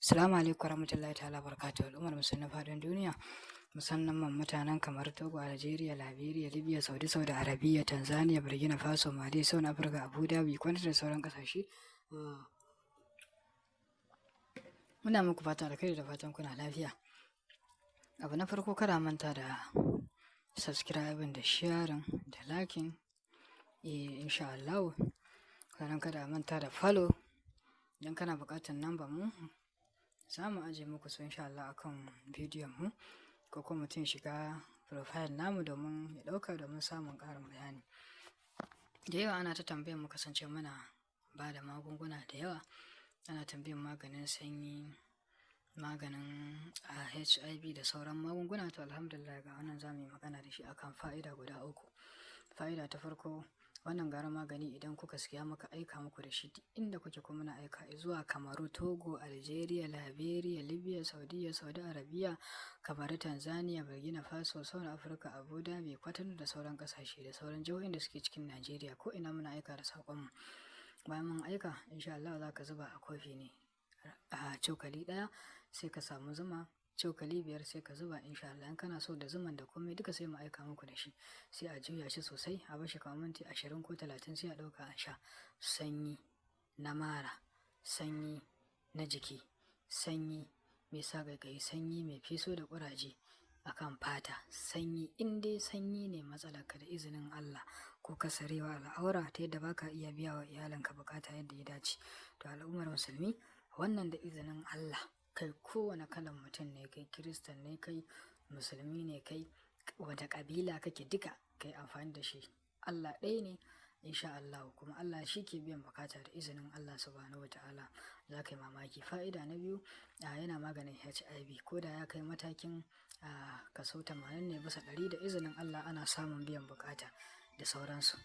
Assalamu alaikum warahmatullahi ta'ala barakatuhu. Al'ummar musulmi faɗin duniya, musamman mutanen kamar Togo, Algeria, Liberia, Libya, Saudi, Saudi Arabia, Tanzania, Burkina Faso, Mali, South Africa, Abu Dhabi, Kwanta da sauran ƙasashe. Muna muku fatan alkhairi da fatan kuna lafiya. Abu na farko, kada manta da subscribing da sharing da liking, insha Allah. Sannan kada manta da follow. Idan kana buƙatar number mu, za mu ajiye muku su insha Allah akan bidiyon mu, ko kuma mutum shiga profile namu domin ya ɗauka domin samun ƙarin bayani. Da yawa ana ta tambayar mu, kasance muna ba da magunguna da yawa. Ana tambayar maganin sanyi, maganin HIV da sauran magunguna. To, alhamdulillah, ga wannan za mu yi magana da shi akan fa'ida guda uku. Fa'ida ta farko, wannan garin magani, idan kuka siya muka aika muku da shi duk inda kuke, kuma muna aika zuwa Kamaru, Togo, Algeria, Liberia, Libya, Saudiya, Saudi Arabia, Kamaru, Tanzania, Burkina Faso, South Africa, Abu Dhabi, Kwatano da sauran ƙasashe da sauran jihohin da suke cikin Najeriya. Ko ina muna aika da saƙonmu. Bayan mun aika, insha Allah za ka zuba a kofi ne a cokali ɗaya, sai ka samu zuma cokali 5, sai ka zuba insha Allah. In kana so da zuman da komai duka, sai mu aika muku da shi. Sai a juya shi sosai, a bar shi kamar minti 20 ko 30, sai a ɗauka a sha. Sanyi na mara, sanyi na jiki, sanyi mai sa ƙaiƙayi, sanyi mai feso da ƙuraje akan fata, sanyi in dai sanyi ne matsalarka, da izinin Allah, ko kasarewa al'aura ta yadda baka iya biya wa iyalinka bukata yadda ya dace. To, al'ummar musulmi, wannan da izinin Allah, kai kowane kalan mutum ne kai, Kiristan ne kai, musulmi ne kai, wata ƙabila kake, duka kai amfani da shi. Allah ɗaya ne insha Allah, kuma Allah shi ke biyan bukata. Da izinin Allah subhanahu wa ta'ala za ka yi mamaki. Fa'ida na biyu, yana maganin HIV, ko da ya kai matakin kaso 80 ne bisa ɗari, da izinin Allah ana samun biyan bukata da sauransu.